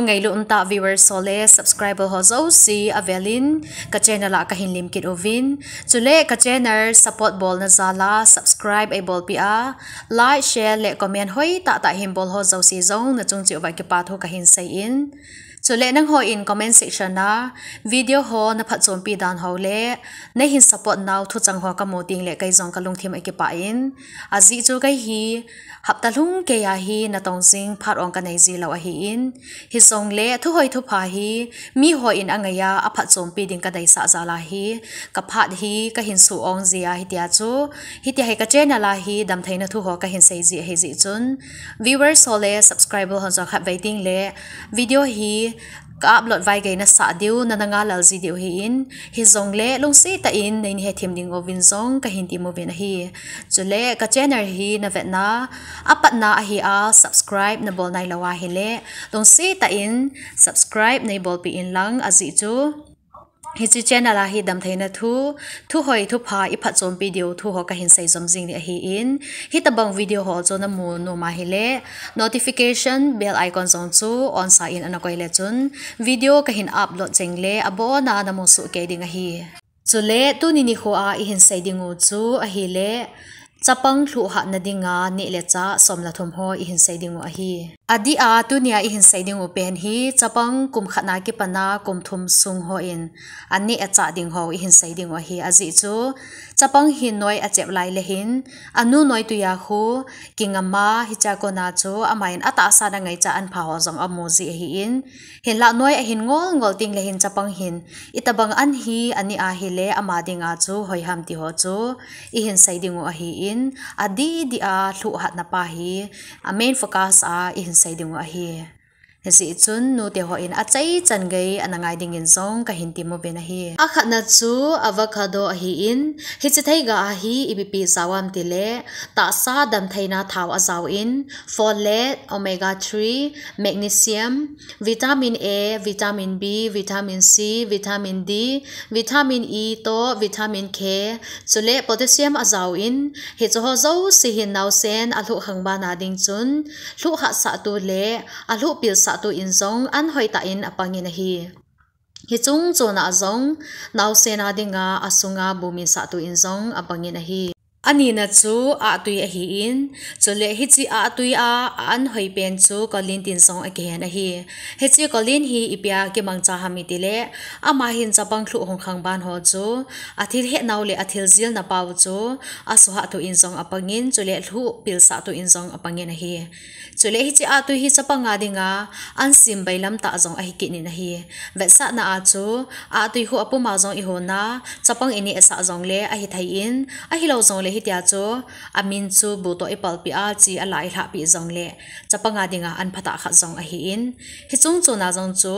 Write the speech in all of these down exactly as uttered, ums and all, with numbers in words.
Ngailut umtah viewers ho le subscriber ho jouse avelin ka channel a kahin lemkit uvin. Chule ka channel support bolna jal a subscribe eibolpeh a, like, share le comment hoitah tah hin bol ho jouse jong nachung cheh uva kipa thu kahin seiyin. Chule nangho in comment section a video ho naphatchompi dan ho le neihin support nau thuchang ho kamu tengle kei jong kalungthim akipah in. Ajeh chu kei hi hapta lhung keiya hi natong jing phat ong kanei jilou ahin. Hijongle thuhoi thupha hi miho in angaiya aphatchompi ding kadeisah jal a hi kaphat hi kahin suh ong jia hitia chu, hitia hi ka channel a hi damtheina thu ho kahin sei ji ahijeh chun, viewers ho le subscriber ho jong khatvei tengle video hi ka upload vaigei nasah diu, na, nangalal ji diu ahin, hijongle lungset tah in neina hethem ding uvin jong kahin temuvin ahi. Chule ka channel hi navetna apatna ahi a, subscribe nabol nailou ahile lungset tah in subscribe neibolpeh inlang, ajeh chu hiche channel a hi damtheina thu, thuhoi thupha iphatchompi diu thu ho kahin sei jom jing ding ahin, hitobang video ho chu namu nom ahile notification bell icon jong chu on sa in ana koile chun video kahin upload chengle abona namu sohkei ding ahi. Chule tuni nikho a ihin sei dingu chu ahile chapang lhuh hatna dinga neh le chah som le thum ho ihin sei dingu ahi. Adeh a tunia ihin sei dingu pen hi chapang kum khatna kipana kum thum sung hon aneh achah ding ho ihin sei dingu ahi. Ajeh chu chapang hin noi achep lai le hin anu noi tuiya khu kingam a, hichea kona chu amahin atahsan angaicha an pha ho jong amu ji ahin, hinlah noi ahin ngol ngol tengle hin chapang hin itobang an hi aneh ahile ama dinga chu hoi ham ti ho chu ihin sei dingu ahin, adeh deh a lhuh hatna pa hi a main focus a ihin sei dingu ahi. Hijeh chun nute ho in achaichan gei ana ngai dingin jong kahin temuvin ahi. Akhatna chu avocado ahin, hiche theiga a hi ipi ipi jao ham tile tahsa damtheina thao ajaovin, folate, omega three, magnesium, vitamin A, vitamin B, vitamin C, vitamin D, vitamin E toh vitamin K, chule potassium ajaovin, hiche ho jouse hin naosen alhuh khang bana ding chun lhuh hatsahtu le alhuh pilsahtu in jong an hoitah in apangin ahi. Hiche chungchona jong naosen a dinga asunga bumin sahtu in jong apangin ahi. Anina chu ahtui ahin, chule hiche ahtui a a-an hoipen chu choline tin jong akihen ahi. Hiche choline hi ipia kimangcha ham itile, ama hin chapang lhuh hung khang ban ho chu athil hetnau le athil jilna pau chu asuhhattu in jong apangin, chule lhuh pilsahtu in jong apangin ahi. Chule hiche ahtui hi chapang a dinga an sim bailam tah jong ahi kit in ahi. Vetsahna a chu ahtui khu apum a jong ihon a, chapang inehsah jongle ahithei in, ahilou jongle hitia chu amin chu bu toh ipalpeh a, chi ala ilhahpeh jongle chapang a dinga an phatah khat jong ahin, hiche chungchona jong chu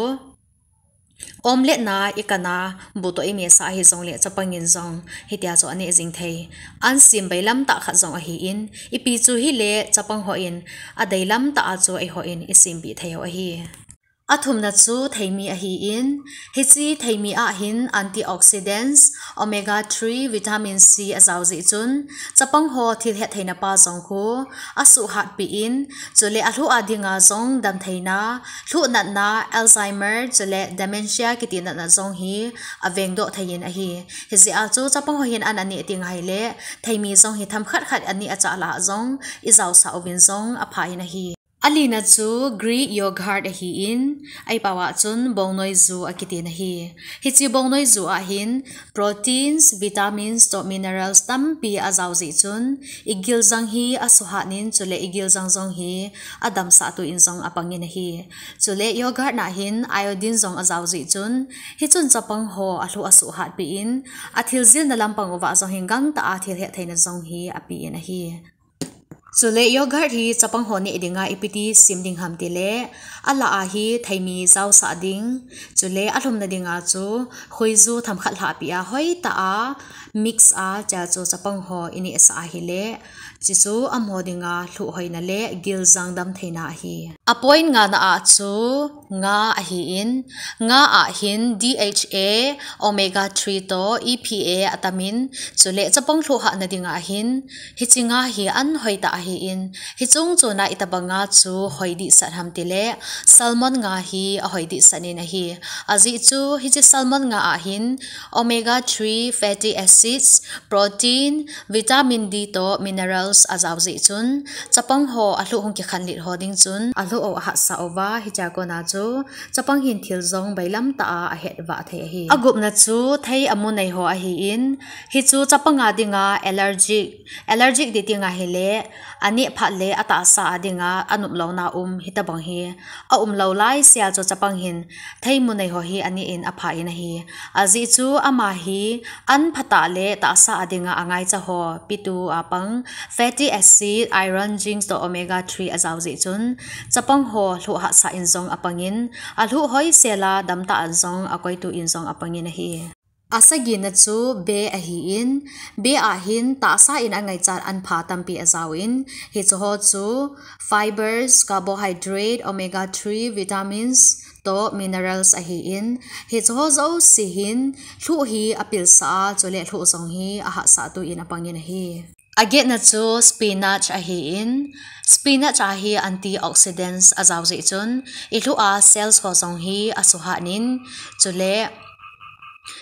omelette na ikan a bu toh imehsah ahijongle chapang in jong hitia chu aneh jing thei. An sim bailam tah khat jong ahin, ipi chu hile chapang hon adeilam tah a chu eihon isempeh thei u ahi. Athumna chu theimi ahin, hiche theimi a hin antioxidants, omega three, vitamin C ajao jeh chun chapang ho thil hettheina pa jong khu asuhhatpeh in, chule alhuh a dinga jong damtheina, lhuh natna, Alzheimer chule dementia kiti natna jong hi avengdoh thei in ahi. Hijeh a chu chapang ho hin an aneh teng ahile theimi jong hi themkhat khat aneh achah lah a jong ijaosah uvin jong apha in ahi. Alina chu Greek yogurt ahin, eipao a chun bongnoiju akitin ahi. Hiche bongnoiju a hin proteins, vitamins toh minerals tampi ajao jeh chun igil jang hi asuhhat in, chule igil jang jong hi adamsahtu in jong apangin ahi. Chule yogurt na hin iodine jong ajao jeh chun, hichun chapang ho alhuh asuhhatpeh in, athil jilna lampang uva jong hin gangtah a thil hettheina jong hi apen ahi. Chule yogurt hi chapang ho neh dinga ipiti sem ding ham tile, alah a hi theimi jaosah ding, chule alhumna dinga chu khuiju themkhat lhahpeh a hoitah a mix a, chea chu chapang ho inehsah ahile, chuchu amaho dinga lhuh hoina le giljang damtheina ahi. A point ngana a chu nga ahin, nga a hin D H A, omega three to E P A atamin, chule chapang lhuh hatna dinga hin, hiche nga hi an hoitah ahin, hiche chungchona itobanga chu hoi dehset ham tile, salmon nga hi ahoi dehset in ahi. Ajeh chu hiche salmon nga a hin omega three fatty acids, protein, vitamin D to minerals ajao jeh chun, chapang ho alhuh hung kikhanlet ho ding chun, alhuh u ahatsah uva, hichea kona chu chapang hin thil jong bailam tah a ahet vah thei ahi. Agupna chu thei amu nei ho ahin, hichu chapanga dinga allergic, allergic ding tia hile, aneh phat le atahsa a dinga anop louna um hitobang hi aumlou laisea chu chapang hin thei mu nei ho hi aneh in apha in ahi. Ajeh chu ama hi an phatah le tahsa a dinga angaicha ho, P two a pang, fatty acid, iron, zinc to omega three ajao jeh chun, chapang ho lhuh hatsah in jong apangin, alhuh hoisel a damtah a jong akoitu in jong apangin ahi. Asagina chu be ahin, be a hin tahsa in angaichat an pha tampi ajaovin, hicheho chu fibers, carbohydrate, omega three, vitamins to minerals ahin, hicheho jouse hin lhuh hi apilsah a, chule lhuh jong hi ahatsahtu in apangin ahi. Agetna chu spinach ahin, spinach a hi antioxidants ajao jeh chun, ilhuh a cells ho jong hi asuhat in, chule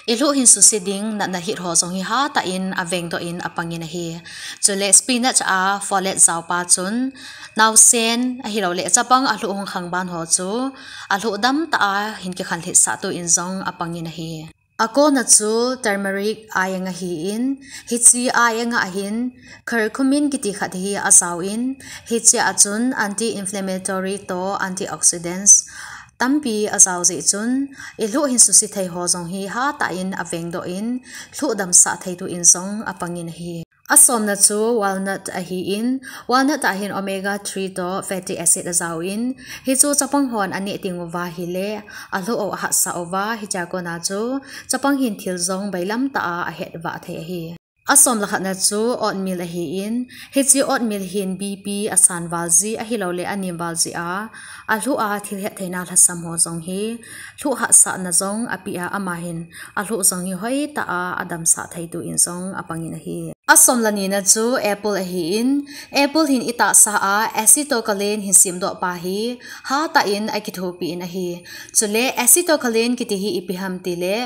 ilhuh hin suse ding natna hit ho jong hi hatah in avengdoh in apangin ahi. Chule spinach a folate jaopa chun, naosen ahilouleh chapang alhuh hung khangban ho chu, alhuh damtah a hin kikhanlhitsahtu in jong apangin ahi. Akona chu turmeric a-eng ahin, hiche a-eng a hin curcumin kiti khat hi ajaovin, hichea chun anti-inflammatory to antioxidants tampi ajao jeh chun, ilhuh hin suse thei ho jong hi hatah in avengdoh in, lhuh damsah theitu in jong apangin ahi. Asomna chu walnut ahin, walnut a hin omega three to fatty acid ajaovin, hichu chapang hon aneh teng uva hile, alhuh u ahatsah uva, hichea kona chu chapang hin thil jong bailam tah a ahet vah thei ahi. Asomle khatna chu oatmeal ahin, hiche oatmeal hin B P asan val ji ahilouleh anem val jeh a, alhuh a thil hettheina lhasam ho jong hi, lhuh hatsahna jong apeh a, ama hin alhuh jong hi hoitah a adamsah theitu in jong apangin ahi. Asomle nina chu apple ahin, apple hin itahsa a acetylcholine hin semdohpa hi hatah in akithopi in ahi. Chule acetylcholine kiti hi ipi ham tile,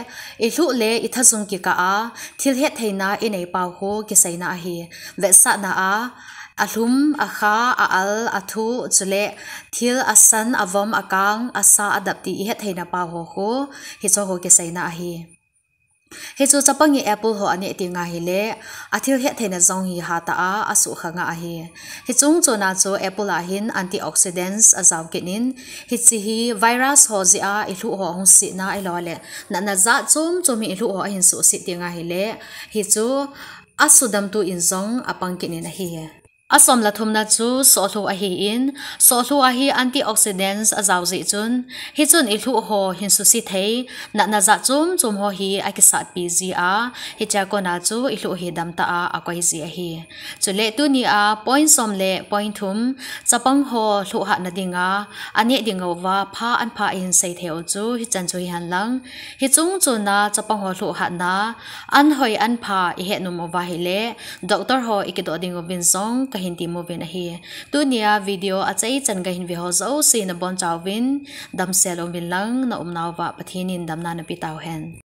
ilhuh le ithajung kikah a thil hettheina inei pau khu kiseina ahi. Vetsahna a, alhum, akha, a-al, athuh, chule thil asan, avom, akang, asa, adap ti ihettheina pau ho khu, hicheho kiseina ahi. Hichu chapang in apple ho aneh teng ahile, athil hettheina jong hi hatah a asuhkhang ahi. Hiche chungchona chu apple a hin antioxidants ajao kit in, hiche hi virus ho jeh a ilhuh ho ahung setna ahilouleh natna jat chom chom hi ilhuh ho ahin suhset teng ahile, hichu asudamtu in jong apang kit in ahi. Asomle thumna chu sohlhu ahin, sohlhu a hi antioxidants ajao jeh chun, hichun ilhuh ho hin suse thei natna jat chom chom ho hi akisatpi ji a, hichea kona chu ilhuh hi damtah a akoi ji ahi. Chule tunia point som le point thum, chapang ho lhuh hatna dinga aneh dinguva pha an pha in seithei u chu hichan chu hihen lang, hiche chungchona chapang ho lhuh hatna an hoi an pha ihet nom uva hile, doctor ho ikidoh dinguvin jong kahin temuvin ahi. Tunia video achaichan kahin ve ho jouse nabonchauvin damsel uvin lang, naumnauva Pathen in damna napeh tauhen.